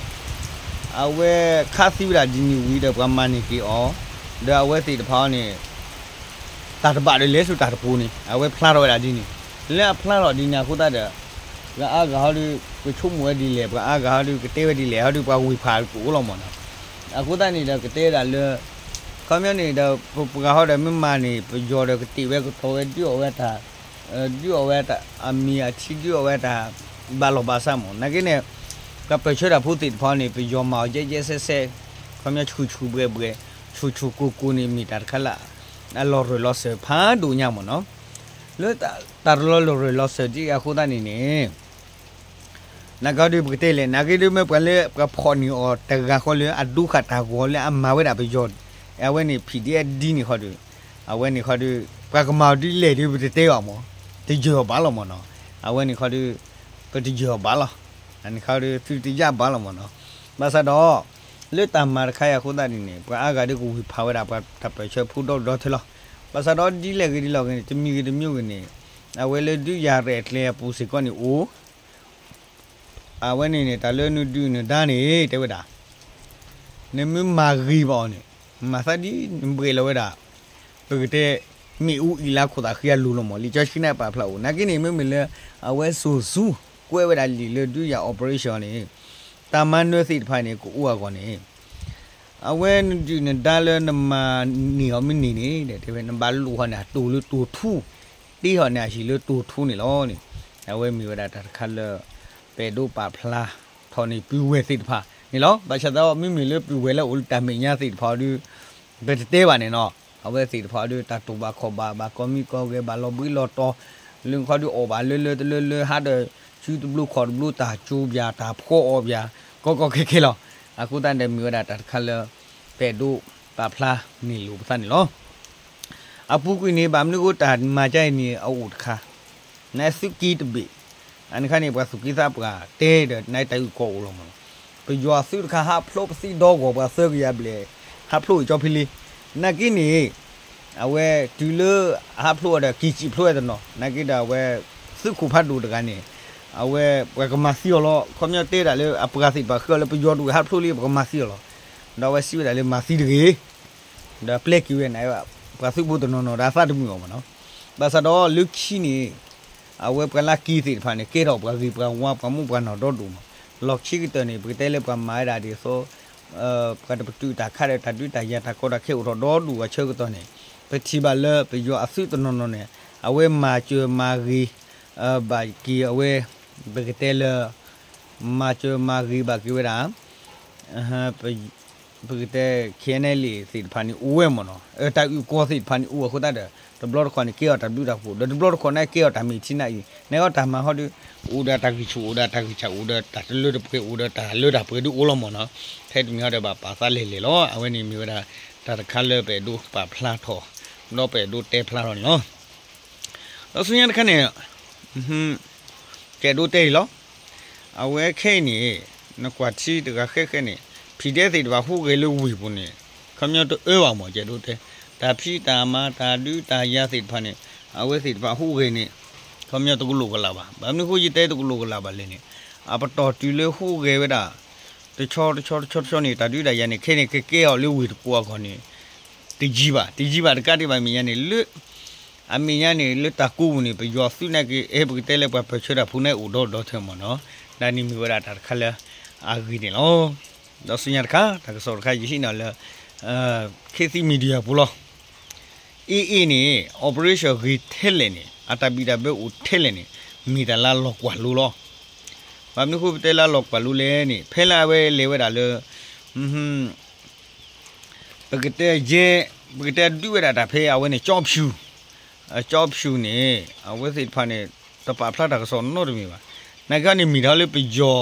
အဝဲခးသံဝဲဒၣ်ဒ်နံၤဝံၤဒီး ပှၤမၤန့ၢ်က့ၤအီၤ, ဒီးအဝဲသ့ၣ်တဖၣ်အံၤန့ၣ် တၢ်တဘၣ်ဒီးလဲၤဆူတၢ်တပူၤန့ၣ် အဝဲဖျါထီၣ်ဝဲဒၣ်ဒ်န့ၣ်, လၢအဖျါထီၣ်ဒ်န့ၣ်အဃိသတးဒီး ပှၤအါဂၤဟီဒီး ကဆိကမိၣ်ဝဲဒ်လဲၣ်, ပှၤအါဂၤဟီဒီး ကတဲဝဲဒ်လဲၣ်ဟီဒီး ပှၤဝ့ၤဖးကအိၣ်လီၤမၢ်နီၤ. အဃိသတးန့ၣ်ဒီး ကတဲဒၣ်လၢ ခီပညီန့ၣ်ဒီး ပပှၤဟီဒီးမ့ၢ်မၤန့ၣ် ပယီၤဒီးကတ့ၢ်ဝဲကတီၤဝဲ ဒုးအီၣ်ဝဲတၢ် ဒုးအီၣ်ဝဲတၢ်အမံၤအထံ ဒုးအီၣ်ဝဲတၢ်ဘၣ်လီၢ်ဘၣ်စးမၢ်. နာ်က့န့ၣ် ပှၤပၢၢ်ဆၢတၢ်ဖိသ့ၣ်တဖၣ်န့ၣ် ပယီၤမၤအီၤကဲကဲစဲစဲ, ခီပညီဆူၣ်ဆူၣ်ဘှဲဘှဲ, ဆူၣ်ဆူၣ်ကိၢ်ကိၢ်န့ၣ် မ့ၢ်တၢ်တခါလၢ အလီၤရၢၢ်လီၤစၢၤဖးဒိၣ်ညါမၢ်နီၤ. လၢတၢ်တလီၤလီၤရၢၢ်လီၤစၢၤဒ်အဃိသတးန့ၣ်န့ၣ် နာ်က့ဒီးပကတဲလဲၣ်, နာ်က့ဒီးမ့ၢ်ပှၤလၢပှၤဖီၣ်န့ၢ်အီၤတဂၤဃီလၢအဒိဃာ်တၢ်ဂီၤလၢအမၤဝဲဒၣ်ပယီၤ, အဝဲန့ၣ် ဖံးဒ်အဒ်န့ၣ်ဃီဒီး အဝဲန့ၣ်ဃီဒီး ပှၤကမၤအီၤဒ်လဲၣ်ဒီးပတတဲဘၣ်မၢ်, တယၢၢ်အီၤဘၣ်လီၤမၢ်နီၤ. အဝဲန့ၣ်ဃီဒီး ပတယၢၢ်အီၤဘၣ်လီၤ. အန့ၣ်ဃီဒီးသုတယၢၢ်ဘၣ်လီၤမၢ်နီၤ. ဘၣ်ဆၣ်ဒီး လၢတၢ်မၤတခါအံၤအဃိသတးန့ၣ်န့ၣ် ပှၤအါဂၤဒီးကဝ့ၤဖးဝဲဒၣ်ပှၤတၢ်ပၢၢ်ဆၢဖိဒီဒီထၢလီၤ. ဘၣ်ဆၣ်ဒီးဒ်လဲၣ်ဂ့ၤဒ်လဲၣ်ဂ့ၤန့ၣ် တမံၤဂ့ၤတမံၤဂ့ၤန့ၣ် အဝဲလၢဒုးယၤရဲၣ်ကျဲၤအပူၤစ့ၢ်ကီးန့ၣ်အိၣ် အဝဲန့ၣ်န့ၣ် တၢ်လၢနဒုးနဒါန့ၣ် တဲဝဲဒၣ် နမ့ၢ်မၤဂ့ၤဘၣ်အီၤန့ၣ် မၤသးဒ်နဘှဲးလီၤဝဲဒၣ် ပကတဲ မ့ၣ်အူအံၤလၢခိၣ်သးဃံအလိၤလီၤမၢ်, လံာ်စီဆှံန့ၣ်ပာ်ဖျါအိၣ်. နာ်က့န့ၣ် မ့မ့ၢ်လၢ အဝဲစိာ်ဆူ ကွဲးဝဲဒၣ်လံာ်လၢဒုးယၤ operation န့ၣ် တၢ်မၤနၢၤသ့ၣ်တဖၣ်န့ၣ် ကအိၣ်အဂီၢ်န့ၣ် အဝဲနဒုးနဒါလၢနမၤန့ၢ်အီၤမ့ၢ်န့ၢ်န့ၣ် တဲဝဲ နဘၣ်လိၣ်ဟီၣ်န့ၣ် အတိၢ်လၢတိၢ်ထူ တ့ဟီၣ်န့ၣ်အဟံၣ်လၢတိၢ်ထူန့ၣ်လီၤန့ၣ်. အဝဲမ့ၢ်ဝဲဒၣ်တၢ်တခါလၢ ပအဲၣ်ဒိးပာ်ဖျါထီၣ်န့ၢ်ပုၢ်ဝဲၢ်သ့ၣ်တဖၣ်န့ၣ်လီၤ. ဘၣ်ဆၣ်သး မ့မ့ၢ်လၢပုၢ်ဝဲၢ်လၢအိၣ်လၢတၢ်မဲာ်ညါသ့ၣ်တဖၣ်အံၤဒီး ပတတဲဘၣ်န့ၣ်နီၤ. အဝဲသ့ၣ်တဖၣ်အံၤဒီး တၢ်တိာ်ဘၣ်ခီၣ်ဘၣ် ဘၣ်ကီမံကီဂဲၤ ဘၣ်လီၤဘှံးလီၤတီၤ လၢခီဒီးအီၣ်ဘၣ်လၢလၢတလၢလၢ ဟးဒီး စုတဘျီခီၣ်တဘျီ တၢ်ကၠိဘၣ် တၢ်ဖှီအီၣ်ဘၣ် ကီကီခဲခဲလီၤ. အဃိသတးန့ၣ် မ့ၢ်ဝဲဒၣ်တၢ်တခါလၢ ပအဲၣ်ဒိးပာ်ဖျါန့ၢ်လိာ်ပသးန့ၣ်လီၤ. အပူၤကွံာ်န့ၣ် ဘၣ်မနုၤဃိတၢ်မၤကါအံၤန့ၣ် အအိၣ်တခါ နသုးက့တဘ့ၣ်, အန့ၣ်ခါန့ၣ် ပှၤသူၣ်က့သးပှၢ်တဲဒီး နတၢ်အုၣ်ကီၤအိၣ်လီၤမၢ်နီၤ. ပယီၤအသုးတခါ ဟးဖျိပသံဒီဂီၢ်ပှၤသၢကယၤဘျဲၣ်, ဟးဖျိကၠီဖံလ့, နာ်က့န့ၣ် အဝဲတုၤလၢ ဟးဖျိအီၤဒီး က့ၤစံၣ်ဖျိဝဲတနီၤ, နာ်က့ဒီးအဝဲ သုးခိၣ်ဖးဒိၣ်တဂၤန့ၣ် အဝဲပှၤကမၤသံအီၤလီၤ. ခီပညီတဲဒၣ်လၢ အပှၤသ့ၣ်တဖၣ်ဃ့အီၤလၢ ပယီၤတဝဲၢ်ဟးဖျိလံ ပကမၤသံအီၤလီၤ. ဒီးအဝဲစံးဝဲဒၣ်လၢ မၤသံတဂ့ၤ ဒီးပျဲက့ၤဝဲန့ၣ် ပှၤသုးဖိတနီၤနီၤဒီးအသးတမုာ်အီၤမၢ်နီၤ. ဘၣ်ဆၣ်ဒီးလၢခံန့ၣ် အဝဲပှၤလၢက့ၤသ့ၣ်တဖၣ်န့ၣ် ကဲထီၣ်ပှၤဂ့ၤပှၤဝါ ပှၤမူပှၤနီၢ်ဒီဒိၣ်မး. လီၢ်ခံကတၢၢ်န့ၣ် ပကတဲလၢပှၤမၤဝဲဒၣ်ဒ်သိး ပှၤတပတုာ်တၢ်ခးဒီး တၢ်ဒုးတၢ်ယၤ တၢ်ကီတၢ်ခဲအိၣ်ထီၣ်ဒီဒူၣ်အဆၢကတီၢ်န့ၣ် ပထံၣ်ဘၣ်လၢပယီၤအသုးတနီၤနီၤန့ၣ် အဝဲမၤစၢၤမၤဂ့ၤ ဘၣ်က့ၤအဝဲ ပကတဲလၢ မၤစၢၤမၤဂ့ၤဘၣ်က့ၤဝဲဒၣ် ပကတဲ ခ့ၣ်အဲၣ်လ့ၣ် သ့ၣ်တဖၣ်န့ၣ် အိၣ်ဝဲမၢ်နီၤ. တၢ်အုၣ်ကီၤသ့ၣ်တဖၣ်န့ၣ် အိၣ်အဃိသတးဒီး တဘျီတခီၣ်န့ၣ် ကဲအီၤတၢ်ဘျုးတၢ်ဖှိၣ် ဒီးတဘျီတခီၣ်န့ၣ် ကဲအီၤတၢ်မ့ၢ်ထံနၢ်အံၤ နကီတၢ်မၤဟီဒီး အိၣ်ဒီးတၢ်ဂံၢ်ဆူၣ် အိၣ်ဒီးတၢ်ဂံၢ်ဆူၣ် အိၣ်ဒီးတၢ်တလၢတပှဲၤ အိၣ်ဒီးတၢ်လၢတၢ်ပှဲၤဒုးအိၣ်လီၤမၢ်နီၤ. ထဲတမံၤဟီဒီးဘၣ်ပာ်သးလဲၣ်လဲၣ်လီၤ. အဝဲန့ၣ်မ့ၢ်ဝဲဒၣ် တၢ်တခါလၢပအဲၣ်ဒိးပာ်ဖျါထီၣ် ဒီးပအဲၣ်ဒိးတဲဖျါထီၣ်န့ၣ်လီၤ. ဒီးဆူညါတခါန့ၣ် ကအဲၣ်ဒိးတဲအံၤလီၤ. အဝဲခဲအံၤန့ၣ် နကွၢ်ထံတဂၤဃဲဃဲန့ၣ် ဖံးဒဲးသ့ၣ်တဖၣ်ဟူးဂဲၤလၢဝ့ၢ်ပူၤန့ၣ် ခီပညီတအၢဘၣ်မၢ် ကအဲၣ်ဒိးတဲ တၢ်ဖံးတၢ်မၤ တၢ်ဒုးတၢ်ယၤသ့ၣ်တဖၣ်န့ၣ် အဝဲသ့ၣ်တဖၣ်ဟူးဂဲၤန့ၣ် ခီပညီတကလိာ်ကလာ်ဘၣ်. ဘၣ်မနုၤဃိယတဲတကလိာ်ကလာ်ဘၣ်လဲၣ်န့ၣ် အပတီၢ်တုၤလၢဟူးဂဲၤဝဲဒၣ် တဆီတဆီတဆီတဆီန့ၣ် တၢ်ဒုးတၢ်ယၤန့ၣ် ခဲန့ၣ်ကကဲအီၤလၢဝ့ၢ်တကိးအဂီၢ်န့ၣ် တယံၤဘၣ် တယံၤဘၣ်တကးဒံးဘၣ် အမဲာ်ညါန့ၣ် လၢ အမဲာ်ညါန့ၣ် လၢတၢ်ကိးပူၤန့ၣ် ပယီၤသုးနာ်က့ အဲ ပကတဲလၢပှၤပၢၢ်ဆၢတၢ်ဖိန့ၣ်အိၣ်ဒီဒီထၢမၢ်နီၤ. ဒ်န့ၣ်မ့ၢ်ဝဲဒၣ်တၢ်တခါလၢအဂ့ၤန့ၣ်လီၤ. ဒီးဆူညါတခါ တၢ်ကစီၣ်တခါယဟံးန့ၢ်လၢ ခေတ်သစ် media ပူၤလီၤ. အ့ၣ်အ့ၣ်န့ၣ် operation ဂ့ၤထဲလဲၣ်န့ၣ် အတၢ်ဘံၣ်တၢ်ဘၢအိၣ်ထဲလဲၣ်န့ၣ် မ့ၢ်တၢ်လၢအလီၤကွၢ်လိလီၤ. ဘၣ်မနုၤဃိပတဲလၢအလီၤကွၢ်လိလဲၣ်န့ၣ် ဖဲလၢအဝဲလဲၤဝဲဒၣ်လၢ ပကတဲယဲ ပကတဲဒုးဝဲဒၣ်တၢ်ဖဲအဝဲန့ၣ် ကၠီဖၠူၣ် ကၠီဖၠူၣ်န့ၣ် အဝဲသ့ၣ်တဖၣ်န့ၣ် တပာ်ဖျါတၢ်ကစီၣ်နီတမံၤဘၣ်. နာ်က့န့ၣ်မ့ၢ်ထီၣ်လၢပယီၤ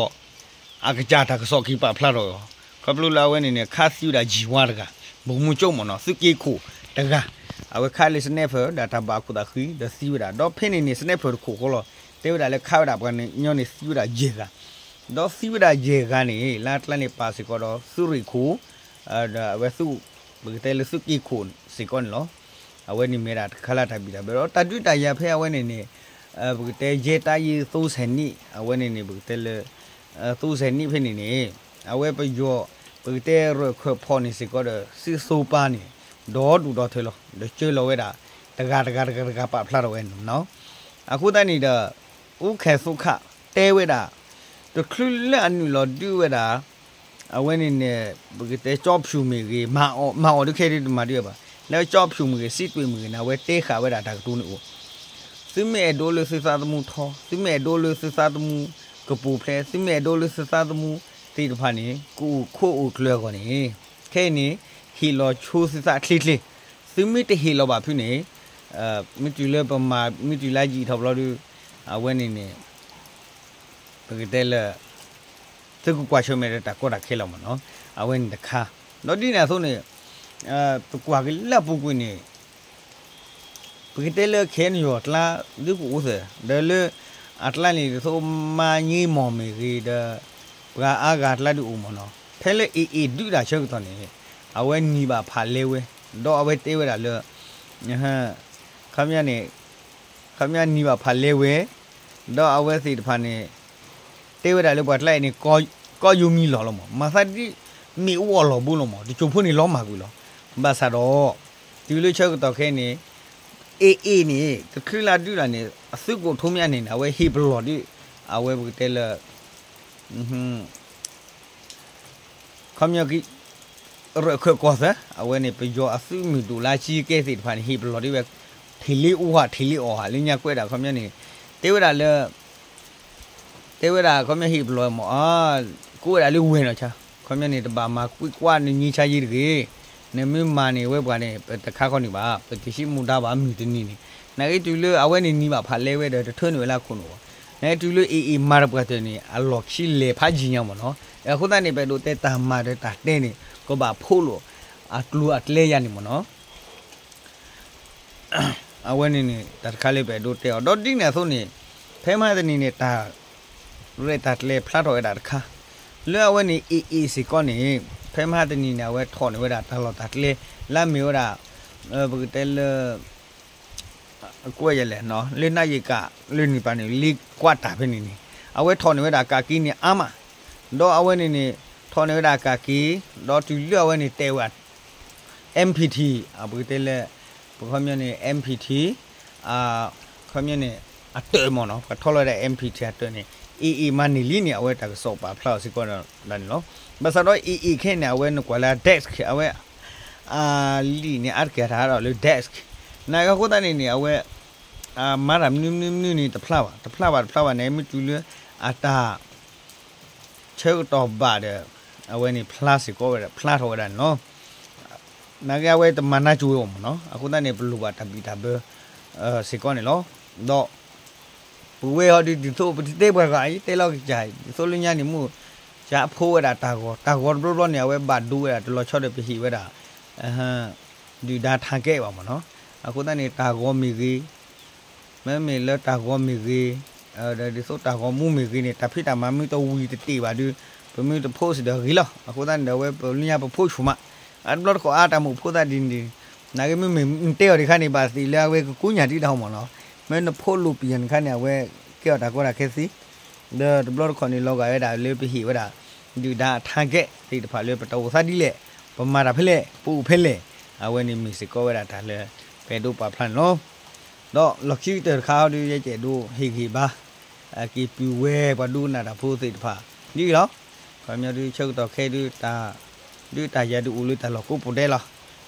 အကစၢ်တၢ်ကစီၣ်က့ၤပာ်ဖျါထီၣ်အီၤ ခီဖျိလၢအဝဲန့ၣ်န့ၣ် ခးသံဝဲဒၣ်ယံၤဝါတဂၤ ဗိုလ်မှူးချုပ်မၢ်နီၤ သုးက့ခိၣ်တဂၤ အဝဲခးလၢ sniper ဒီးတၢ်ဘၣ်အခိၣ်သးဃံ ဒီးသံဝဲဒၣ် ဒီးဖဲန့ၣ်န့ၣ် sniper တခိၣ်ဃီလီၤ တဲဝဲဒၣ်လၢခးဝဲဒၣ်ပှၤကညီန့ၣ်သံဝဲဒၣ်ယဲၢ်ဂၤ ဒီးသံဝဲဒၣ်ယဲၢ်ဂၤန့ၣ် လၢအကျါန့ၣ်ပာ်စ့ၢ်ကီးဒီးသုးရ့ၣ်ခိၣ် ဒီးအဝဲသုး ပကတဲလၢသုးက့ခိၣ်စ့ၢ်ကီးန့ၣ်လီၤ. အဝဲန့ၣ်မ့ၢ်ဒၣ်တခါလၢတၢ်ဘံၣ်တၢ်ဘၢဒီးတၢ်ဒုးတၢ်ယၤဖဲအဝဲန့ၣ်န့ၣ် ပကတဲယဲတၢ်ယံၤသိစဲးနံၣ် အဝဲန့ၣ်န့ၣ် ပကတဲလၢ သိစဲးနံၣ်ဖဲန့ၣ်န့ၣ် အဝဲပယီၤ ပကတဲရၢၢ်ခၢၣ်ဖီၣ်န့ၣ်စ့ၢ်ကီးဒီး စ့ၢ်သိပၤန့ၣ် ဒီဒူၣ်ဒီထၢလီၤ. ဒီးကၢလီၤဝဲဒၣ် တဂၤတဂၤတဂၤတဂၤပာ်ဖျါထီၣ်ဝဲန့ၣ်လီၤ. အဃိသတးန့ၣ်ဒီး အူခဲသိခးတဲဝဲဒၣ် တချုးလၢအနုာ်လီၤဒုးဝဲဒၣ် အဝဲန့ၣ်န့ၣ် ပကတဲကၠီဖၠူၣ်မ့ၢ်ဂ့ၤ မၤအီၣ် မၤအီၣ်ဒုးခဲဒုးတမၤဒုးဘၣ် လၢကၠီဖၠူၣ်မ့ၢ်ဂ့ၤ စံးတွ့ၣ်မ့ၢ်ဂ့ၤန့ၣ် အဝဲတဲဃာ်ဝဲဒၣ်တၢ်ကတိၤန့ၣ်အိၣ် သုမ့ၢ်အဲၣ်ဒိးလၢသုသးသမူထီ သုမ့ၢ်အဲၣ်ဒိးလၢသုသးသမူကပူၤဖျဲး သုမ့ၢ်အဲၣ်ဒိးလၢသုသးသမူသ့ၣ်တဖၣ်န့ၣ် ကအိၣ်ခိၣ်အိၣ်ကျၢၤအဂီၢ်န့ၣ် ခဲအံၤန့ၣ် ဟ့ၣ်လီၤဆိသုသးချ့ချ့ သုမ့ၢ်တဟ့ၣ်လီၤဘၣ်ဖုန့ၣ် မ့ၢ်တုၤလၢပမၤ မ့ၢ်တုၤလၢယံာ်ထီၣ်ဘျီဒီး အဝဲန့ၣ်န့ၣ် ပကတဲလၢ သုကကွၢ်ဆၢၣ်မဲာ်ဒီးတၢ်ကီတၢ်ခဲလီၤမ့ၢ်နီၤ အဝဲန့ၣ်တခါ ဒီးဒ်န့ၣ်အသိးန့ၣ် ပကွၢ်က့ၤလၢအပူၤကွံာ်န့ၣ် ပကတဲလၢ ခဲအံၤန့ၣ် ယွၤအကျါ ဒုးကအိၣ်သၢ ဒီးလၢ အကျါန့ၣ် ဒ်သိးမါင့မီၢ်မ့ၢ်ဂ့ၤဒီး ပှၤအါဂၤအကျါဒုးအိၣ်မ့ၢ်နီၤ ဖဲလၢ AA ဒုးတၢ်ဆၢကတီၢ်န့ၣ် အဝဲနံၤဘၣ်ဖးလဲဝဲ ဒီးအဝဲတဲဝဲဒၣ်လၢ ခီပညီန့ၣ် ခီပညီနံၤဘၣ်ဖးလဲဝဲ ဒီးအဝဲသ့ၣ်တဖၣ်န့ၣ် တဲဝဲဒၣ်လၢပှၤကျါအံၤန့ၣ် ကီယိမံလီၤလီၤမး မၤသးဒ် မ့ၣ်အူအီၣ်လီၢ်ဘိလီၤမး တစိၢ်ဖိန့ၣ်လီၤမၢ်ကွံာ်လီၤ. ဘၣ်ဆၣ်ဒီး တုၤလၢဆၢကတီၢ်ခဲအံၤန့ၣ် AA န့ၣ် တချုးလၢအဒုးတၢ်န့ၣ် အသုးကိးထိမ့ၢ်အန့ၣ်န့ၣ် အဝဲဟ့ၣ်ပလီၢ်ဒ် အဝဲပကတဲလၢ ခီပညီ ရၢၢ်ခၢၣ်ကီၢ်သၢ အဝဲန့ၣ် ပယီၤအသုးမုၢ်ဒိၣ်လၢအဆံကဲသ့ၣ်တဖၣ်န့ၣ် ဟ့ၣ်ပလီၢ်ဒ်ဝဲ ထံၣ်လ့အိၣ်ဟး ထံၣ်လ့အီၣ်ဟး လၢညါကွဲးဒၣ်ခီပညီန့ၣ် တဲဝဲဒၣ်လၢ တဲဝဲဒၣ်ခီပညီဟ့ၣ်ပလီၢ်မး ကိးဝဲဒၣ်လၢဝဲၢ်နီၤဆါ ခီပညီန့ၣ် တဘၣ်မၤကွံာ်ကွၢ်နငြိမ်းချမ်းရေးတဂ့ၤ နမ့ၢ်မၤန့ၣ်ဝဲပှၤန့ၣ် ပတခါခီန့ၣ်ဘၣ် ပကဟံးမူဒါဘၣ်မုၢ်တနံၤန့ၣ် နာ်က့တုၤလၢအဝဲန့ၣ်နံၤဘၣ်ဖးလဲဝဲဒီး တထၢနုာ်ဝဲလၢအခိၣ်နူာ်ဘၣ် နာ်က့တုၤလၢ AA မၤတပှၢ်တၢၢ်န့ၣ် အလီၢ်ခံလဲၤဖးယံာ်ညါမ့ၢ်နီၤ အဃိသတးန့ၣ် ပအဲၣ်ဒိးတဲတၢ်မၤဒီးတၢ်တဲန့ၣ် ကဘၣ်ဖီၣ်လိာ် အကျိၤအကျဲယါန့ၣ်မ့ၢ်နီၤ အဝဲန့ၣ်န့ၣ် တၢ်တခါလၢပအဲၣ်ဒိးတဲအီၤ ဒီးဒ်န့ၣ်အသိးန့ၣ် ဖဲမဟါတနံၤန့ၣ် တၢ်ရဲၣ်တၢ်ကျဲၤဖျါထီၣ်ဝဲဒၣ်တခါ လၢအဝဲန့ၣ် AA စ့ၢ်ကီးန့ၣ် ဖဲမဟါတနံၤန့ၣ် အဝဲထီၣ်န့ၢ်ဝဲဒၣ်တၢ်လီၢ်တၢ်ကျဲ လၢအမ့ၢ်ဝဲဒၣ် ပကတဲလၢ ကွဲးယဲလဲၣ် လၢနၣ်ယံၤကး လၢနံၤပၤန့ၣ် လ့ကွၢ်တၢ်ဖဲန့ၣ်န့ၣ် အဝဲထီၣ်န့ၢ်ဝဲဒၣ်ကးက့ၤန့ၣ်အါမး ဒီးအဝဲန့ၣ်န့ၣ် ထီၣ်န့ၢ်ဝဲဒၣ်ကးက့ၤ ဒီးတုၤလၢအဝဲန့ၣ်တဲဝဲ MPT ပကတဲလၢ ပခီပညီန့ၣ် MPT ခီပညီန့ၣ် အတၢၢ်မ့ၢ်နီၤ ပှၤထီလီၤဝဲဒၣ် MPT အတၢၢ်န့ၣ် AA မၤန့ၢ်လံန့ၣ် အဝဲတၢ်ကစီၣ်ပာ်ဖျါအီၤစ့ၢ်ကီးဒၣ်န့ၣ်လီၤ. ဘၣ်ဆၣ်ဒီး AA ခဲအံၤန့ၣ် အဝဲနကွၢ်လၢ desk အဝဲ အလံာ်န့ၣ် အါတက့ၢ်တၢ်ဟးထီၣ်လၢ desk နာ်က့အဃိသတးန့ၣ်န့ၣ် အဝဲ မၤတၢ်မနုၤမနုၤမနုၤန့ၣ် တဖျါဘၣ် တဖျါဘၣ်တဖျါဘၣ်န့ၣ် မ့ၢ်တုၤလၢအတၢ် ဆၢကတီၢ်ဘၣ်ဒီး အဝဲန့ၣ်ဖျါစ့ၢ်ကီးဝဲဒၣ် ဖျါထီၣ်ဝဲဒၣ်န့ၣ်လီၤ. နာ်က့အဝဲတမၤနၢ်ကၠိဝဲအီၤမ့ၢ်နီၤ အဃိသတးန့ၣ် ပလိၣ်ဘၣ်တၢ်ဘံၣ်တၢ်ဘၢ စ့ၢ်ကီးန့ၣ်လီၤ. ဒီး ပဝဲဟီဒုး ဒ်သိးပတတဲပှၤဂၤ ယတဲလီၤကစၢ် ဒ်သိးလၢညါန့ၣ်မ့ၢ် ကဖိဝဲဒၣ်တၢ်ဂီၤ တၢ်ဂီၤတဘျီဘျီန့ၣ် အဝဲဘၣ်ဒိဝဲဒၣ်တလီၤဆီဒီးပဟ့ၣ်ဝဲဒၣ် ဒုၣ်ဒါထးကဲးဘၣ်မ့ၢ်နီၤ. အဃိသတးန့ၣ် တၢ်ဂီၤမ့ၢ်ဂ့ၤ မ့မ့ၢ်လၢတၢ်ဂီၤမ့ၢ်ဂ့ၤ ဒီးဒ်သိးတၢ်ဂီၤမူမ့ၢ်ဂ့ၤန့ၣ် တၢ်ဖံးတၢ်မၤမ့ၢ်တဝံၤတတ့ၢ်ဘၣ်ဒီး ပမ့ၢ်တဖိးစ့ၢ်ဒီးဂ့ၤလီၤ. အဃိသတးန့ၣ်ဒီး အဝဲပလၢညါပဖိးဆူၣ်မး အတဘျီတခီၣ်အါတၢ်မုာ်ဖိသၣ်ဒ်န့ၣ် နာ်က့မ့မ့ၢ်နတဲအီၤတခါန့ၣ် ဘၣ်သ့ၣ်လၢအဝဲကကူညၣ်တံၢ်တၢ်ဟီမ့ၢ်နီၤ. မ့ၢ်နဖိးလိာ်ပယီၤတခါန့ၣ် အဝဲကဲအီၤတၢ်ကီတၢ်ခဲသ့ ဒီးတဘျီတခီၣ်န့ၣ် လီၤဂာ်ဝဲဒၣ်လၢပဟ့ၣ်ဝဲဒၣ် ဒုၣ်ဒါအထးကဲးသ့ၣ်တဖၣ်လၢပတၢ်အိၣ်သးဒ်လဲၣ် ပမၤတၢ်ဖဲလဲၣ် ပအိၣ်ဖဲလဲၣ် အဝဲန့ၣ်မ့ၢ်စ့ၢ်ကီးဝဲဒၣ်တၢ်လၢ ပအဲၣ်ဒိးပာ်ဖျါန့ၣ်လီၤ. ဒီးလီၢ်ခံကတၢၢ်တခါဟီဒုး ယကအဲၣ်ဒိးဟ့ၣ်ဂံၢ်ဘါ က့ၤပုၢ်ဝဲၢ်ပှၤဒိကနၣ်တၢ်ဖိသ့ၣ်တဖၣ် ဒ်အံၤလီၤ. ခီပညီဒုးဆၢကတီၢ်ခဲအံၤဒုး တၢ် ဒုးတၢ်ယၤဒုးအိၣ်လၢတၢ်လီၢ်ကိးပူၤဒဲးလီၤ.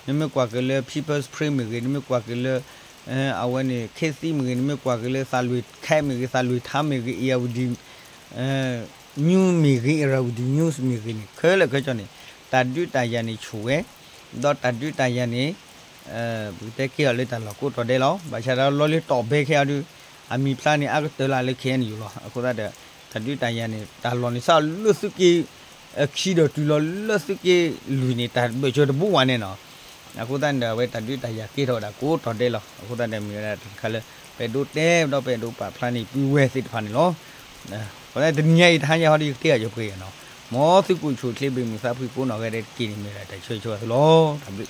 နမ့ၢ်ကွၢ်က့ၤလၢ People's Spring မ့ၢ်ဂ့ၤ နမ့ၢ်ကွၢ်က့ၤလၢ အဝဲန့ၣ် ခဲသံမ့ၢ်ဂ့ၤ နမ့ၢ်ကွၢ်က့ၤလၢ သးလွံၢ်ခဲမ့ၢ်ဂ့ၤ သးလွံၢ်ထါမ့ၢ်ဂ့ၤ အံၤအဝံၤဒုး news မ့ၢ်ဂ့ၤ Irrawaddy News မ့ၢ်ဂ့ၤန့ၣ် ခဲလၢာ်ခဲဆ့န့ၣ် တၢ်ဒုးတၢ်ယၤန့ၣ်ဆူၣ်ဝဲ ဒီးတၢ်ဒုးတၢ်ယၤန့ၣ် ပကတဲကဲအီၤလၢတၢ်လီၢ်ကိးတီၤဒဲးလီၤ. ဘၣ်ဆၣ်ဒီးလီၤလၢတီၢ်ဘဲခဲအံၤဒုး အမံၤဖျါန့ၣ် အကတၢၢ်လၢလၢ KNU လီၤ. အဃိသတးဒီး တၢ်ဒုးတၢ်ယၤန့ၣ် တၢ်လီၢ်န့ၣ် စးလၢသုးက့ခံဒီးတုၤလီၤလၢသုးက့လွံၢ်န့ၣ် တၢ်ဘၢၣ်စၢၤတဘူၣ်ဝဲန့ၣ်နီၤ. အဃိသတးန့ၣ်ဒီး အဝဲတၢ်ဒုးတၢ်ယၤကဲထီၣ်ဝဲဒၣ်ကိးတီၤဒဲးလီၤ. အဃိသတးဒီးမ့ၢ်ဝဲဒၣ်တၢ်တခါလၢ ပအဲၣ်ဒိးတဲဒီးပအဲၣ်ဒိးပာ်ဖျါန့ၢ်ပုၢ်ဝဲၢ်သ့ၣ်တဖၣ်န့ၣ်လီၤ. တနံၤညါအံၤတဟါညါဟီဒီး ယကတဲအီၤယပှဲၤနီၤ, မ်သုကအိၣ်ဆူၣ်အိၣ်ချ့ ဘၣ်မုာ်သးဖှံကိးနီၢ်ဂၤဒဲးတက့ၢ်န့ၣ် မ့ၢ်ဒၣ်တၢ်ဆၢဂ့ၤဆၢဝါသုလီၤ. တၢ်ဘျုး